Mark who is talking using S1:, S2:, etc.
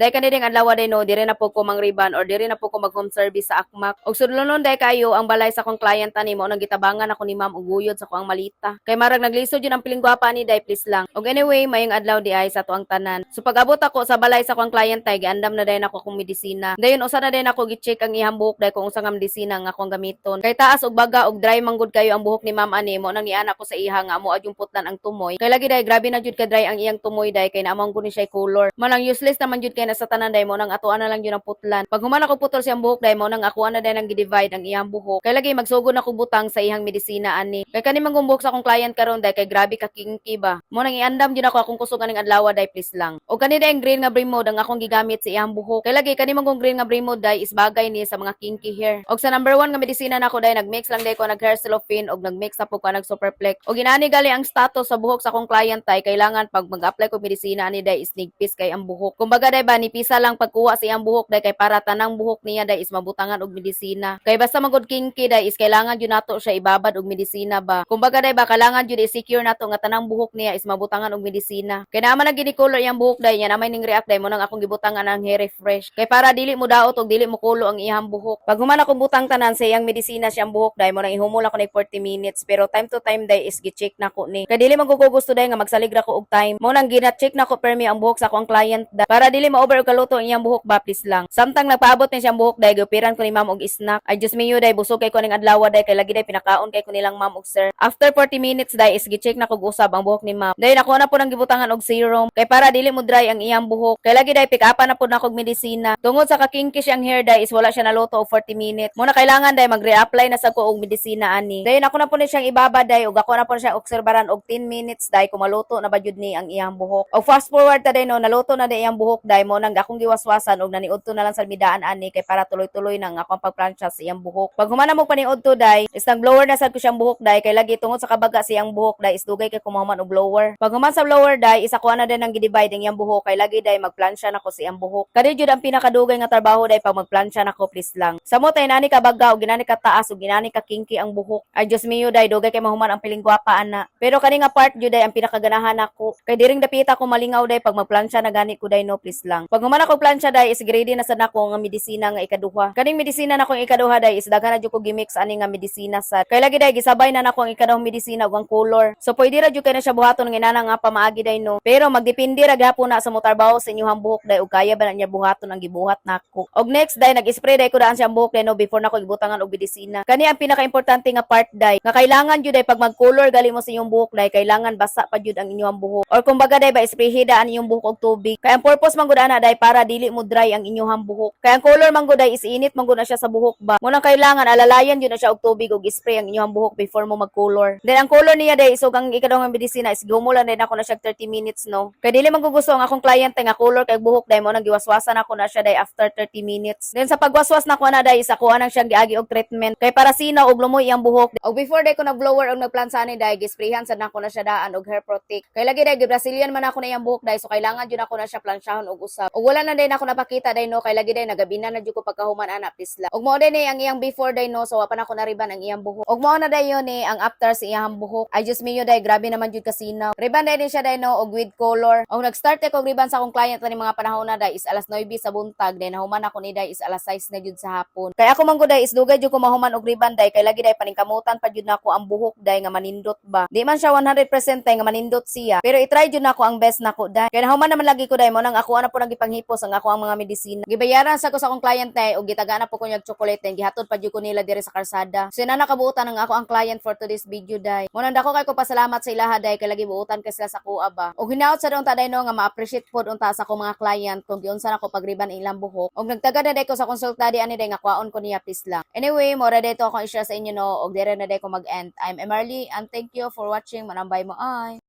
S1: Dahil kani ding adlaw day no, dire na po ko mang-riban or dire na po ko mag home service sa Akmak. Og sudlonon day kayo ang balay sa akong client ani mo nang gitabangan ako ni ma'am og guyod sa akong malita. Kay marag naglisod yun ang piling gwapa ni day, please lang. Og anyway, mayong adlaw di ay sa ato ang tanan. So pag-abot ako sa balay sa akong client ay giandam na dayon ako akong medisina. Dayon usa na dayon ako gi-check ang iyang buhok day kung unsa nga medisina nga akong gamiton. Kay taas og baga og dry manggod kayo ang buhok ni ma'am ani mo nang niana ko sa iha nga amo adyong putlan ang tumoy. Kay lagi day, grabe na jud ka dry ang iyang tumoy day kay naamang ko ni siya color. Manang useless naman jud kay na sa tanan day mo nang atuan na lang jud ang putlan. Pag human ako putol siyang buhok day mo nang akuan na day nang gi-divide ang iyang buhok. Kay lagi magsugod na ko butang sa iyang medisina ani. Kay kani man buhok sa akong client karon day kay grabe ka kinky ba. Mo nang iandam jud ako akong kusog aning adlaw day, please lang. Og kani day ang green nga Bremod ang akong gigamit sa iyang buhok. Kay lagi kani man green nga Bremod day is bagay ni sa mga kinky hair. Og sa number 1 nga medisina nako day, nagmix lang day ko nag hair cellophane og nagmix na po ko nag superflex. Og inani gali ang status sa buhok sa akong client tay, kailangan pag mag-apply ko medisina ani day is nigpis kay ang buhok. Kumbaga day ba, nipisa lang pagkuha sa iyang buhok day kay para tanang buhok niya day is mabutangan og medisina. Kay basta magod kinky day is kailangan jud nato siya ibabad og medisina ba. Kumbaga day ba, kailangan jud i-secure nato nga tanang buhok niya is mabutangan og medisina. Kay naman ang gini color iyang buhok day, nya namay ning react day mo nang akong gibutangan ang hair refresh. Kay para dili mo daot og dili mo kulo ang iyang buhok. Pag human ako butang tanan sa iyang medisina siyang buhok day mo nang ihumol ako nag 40 minutes, pero time to time day is gi-check nako ni. Kay dili man ko gusto day nga magsalig ra ko og time. Mo nang gina-check nako permi ang buhok sa akong client da, para dili ma-over og kaluto ang iyang buhok ba, please lang. Samtang nagpaabot ni siyang buhok day, giupiran ko ni ma'am og snack. Ay Diyos mio day, busog kay ko ning adlaw day kay lagi day pinakaon kay ko nilang ma'am og sir. After 40 minutes day is gi-check nako og usab ang buhok ni ma'am. Dayon ako na po nang gibutangan og serum kay para dili mo dry ang iyang buhok. Kay lagi day pick upan na po nako og medisina. Tungod sa kakinky siyang hair day is wala siya naluto og 40 minutes. Muna kailangan day mag-reapply na sa ko og medisina ani. Dayon ako na po ni siyang ibaba day ug ako na po na siyang obserbaran og 10 minutes day kung maluto na ba jud ni ang iyang buhok. Og fast forward ta day no, naluto na day iyang buhok day mo nang akong giwaswasan og naniudto na lang sa midaan ani kay para tuloy-tuloy na ang akong pagplansya sa iyang buhok. Pag human na mo paniudto day, is nag blower na sad ko siyang buhok day kay lagi tungod sa kabaga sa iyang buhok day is dugay kay kumahuman og blower. Pag human sa blower day, is ako na din ang gi-divide ang iyang buhok kay lagi day magplansya nako sa iyang buhok. Kani jud ang pinakadugay nga trabaho day pag magplansya nako, please lang. Samot ay nani kabaga og ginani ka taas ug ginani ka kinky ang buhok. Ay Diyos mio day, dugay kay mahuman ang piling gwapa ana. Pero kani nga part jud day ang pinakaganahan nako. Kay diring dapita ko malingaw day pag magplansya na gani ko day no, please lang. Pag human ako plansya day is ready na sad nako nga medisina nga ikaduha. Kaning medisina nako ang ikaduha day is daghan na jud ko gimix ani nga medisina sad. Kay lagi day gisabay na nako ang ikaduhang medisina ug ang color. So pwede ra jud kay na siya buhaton ng inana nga pamaagi day no. Pero magdepende ra gihapon na sa motarbaho sa inyong buhok day ug kaya ba na niya buhaton ang gibuhat nako. Og next day, nag-spray day ko daan siyang buhok day no before nako gibutangan og medisina. Kani ang pinaka-importante nga part day nga kailangan jud day pag mag-color gali mo sa inyong buhok day, kailangan basa pa jud ang inyong buhok. Or kumbaga day ba, spray daan inyong buhok og tubig. Kay ang purpose man gud ana day para dili mo dry ang inyong buhok. Kay ang color man gud day is init man gud na siya sa buhok ba. Mo nang kailangan alalayan jud na siya og tubig og spray ang inyong buhok before mo mag-color. Then ang color niya day is og ang ikaduhang medisina is gumulan din ako na siya 30 minutes no. Kay dili man gusto ang akong client nga color kay buhok day mo nang giwaswasan ako na siya day after 30 minutes. Then sa pagwaswas na ko na day is ako anang siyang giagi og treatment kay para sinaw og lumoy iyang buhok. Og before day ko nag blower og nagplansa ni day, gisprayhan sad nako na siya daan og hair protect. Kay lagi day Brazilian man ako na iyang buhok day, so kailangan jud ako na siya plansyahon og usab. Og wala na day nako napakita day no kay lagi day nagabina na jud ko pagkahuman ana, please lang. Og mao day ni ang iyang before day no, so wa pa nako nariban ang iyang buhok. Og mao na day yun ni ang after sa iyang buhok. Ay Diyos mio day, grabe naman jud kasinaw. Riban day din siya day no og with color. Og nag-start ko riban sa akong client ani mga panahon na day is alas 9 sa buntag, day nahuman ako ni day is alas 6 na jud sa hapon. Kay ako man gud day is dugay jud ko mahuman og riban day kay lagi day paningkamutan pa jud nako ang buhok day nga manindot ba. Di man siya 100% day nga manindot siya, pero i-try jud nako ang best nako day. Kay nahuman naman lagi ko day mo nang ako na po nagipanghipos ang ako ang mga medisina. Gibayaran sa ko sa akong client day og gitagaan na po ko niyag chocolate then gihatod pa jud ko nila diri sa karsada. So na nakabuotan ang ako ang client for today's video day. Mo nang dako kay ko pasalamat sa ilaha day kay lagi buotan kay sila sa kuha ba. Og hinaot sa unta day no nga ma-appreciate pod unta sa akong mga client kung giunsa nako pagriban ang ilang buhok. Og nagtaga na day ko sa konsulta di ani day nga kwaon ko niya, please lang. Anyway, mo ra day to akong i-share sa inyo no og dire na day ko mag-end. I'm Emerly and thank you for watching. Manambay mo ay.